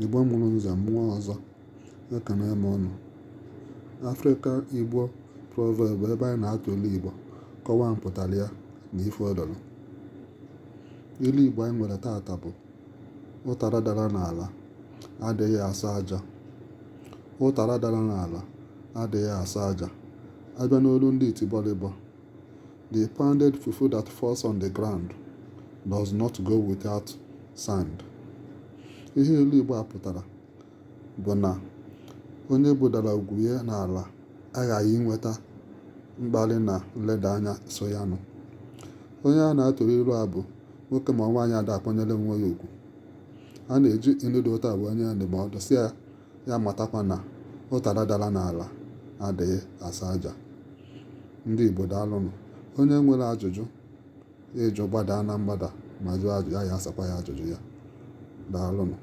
Igbo mụrụ nze mụọ ọzọ, ekene m ụnụ. Africa Igbo Proverb bụ ebe anyị na-atụ ilu Igbo, kọwaa mpụtara ya na ife o doro. Ilu Igbo anyị nwere taata bụ ụtara dara n'ala adịghị asa aja. Ụtara dara n'ala adịghị asa aja. A bịa n'olu ndị Itibọlịbọ, the pounded fufu that falls on the ground does not go without sand. Ihe ilu Igbo a pụtara bụ na onye budara ugwu ya n'ala aghaghị inweta mkparị na nleda anya so ya nụ. Onye a na-atụrụ ilu a bụ nwoke ma nwaanyị ada akwanyere onwe ya ugwu. A na-eji ilu dị otu a wee nye ya ndụmọdụ sị ya ya matakwa na ụtara dara n'ala adịghị asa aja. Ndị Igbo, daalụnụ. Onye nwere ajụjụ ịjụ, gbadaa na mgbada ma jụọ ajụjụ ya, asakwa ya ajụjụ ya. Daalụnụ.